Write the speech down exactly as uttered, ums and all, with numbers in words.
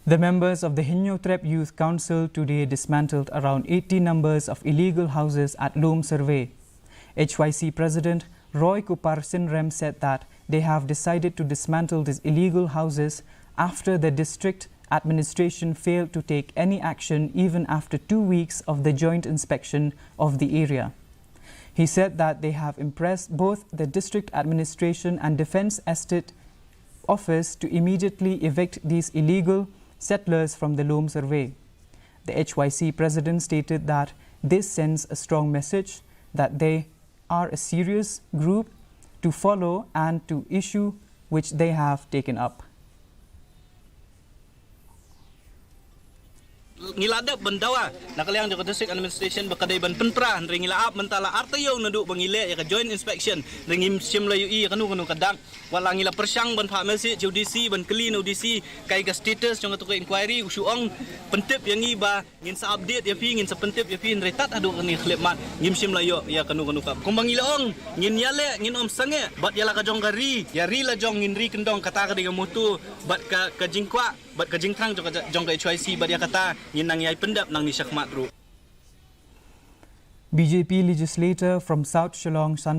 The members of the Hynñiewtrep Youth Council today dismantled around eighty numbers of illegal houses at Lum Survey. H Y C President Roy Kupar Synrem said that they have decided to dismantle these illegal houses after the district administration failed to take any action even after two weeks of the joint inspection of the area. He said that they have impressed both the district administration and Defence Estate Office to immediately evict these illegal settlers from the Lum Survey. The H Y C president stated that this sends a strong message that they are a serious group to follow and to issue which they have taken up. Ngi la dep ban dawa na ka liang jong ka district administration ba ka dei ban pynpra, hynrei ngi la ap mynta la ar taïew naduh ba ngi leh ïa ka joint inspection, hynrei ngim shym la ïohi ïa kano kano ka dak. Wat la ngi la pyrshang ban phah message ïa u D C, ban kylli na u D C kai ka status jong kata ka inquiry, u shu ong pyntip ïa ngi ba ngin sa update ïa phi, ngin sa pyntip ïa phi, hynrei tad haduh kane ka khyllipmat ngim shym la ïoh ïa kano kano ka. Kumba ngi la ong, ngin ïaleh, ngin ym sangeh bad ïa la ka jong ka ri, ïa ri la jong ngin ri kyndong, kata ka dei ka motto bad ka, ka jingkwah bad ka jingthrang jong ka, jong ka H Y C, bad ïa kata ngin nang ïai pyndep nangne shakhmat ruh. B J P legislator from South Shillong, San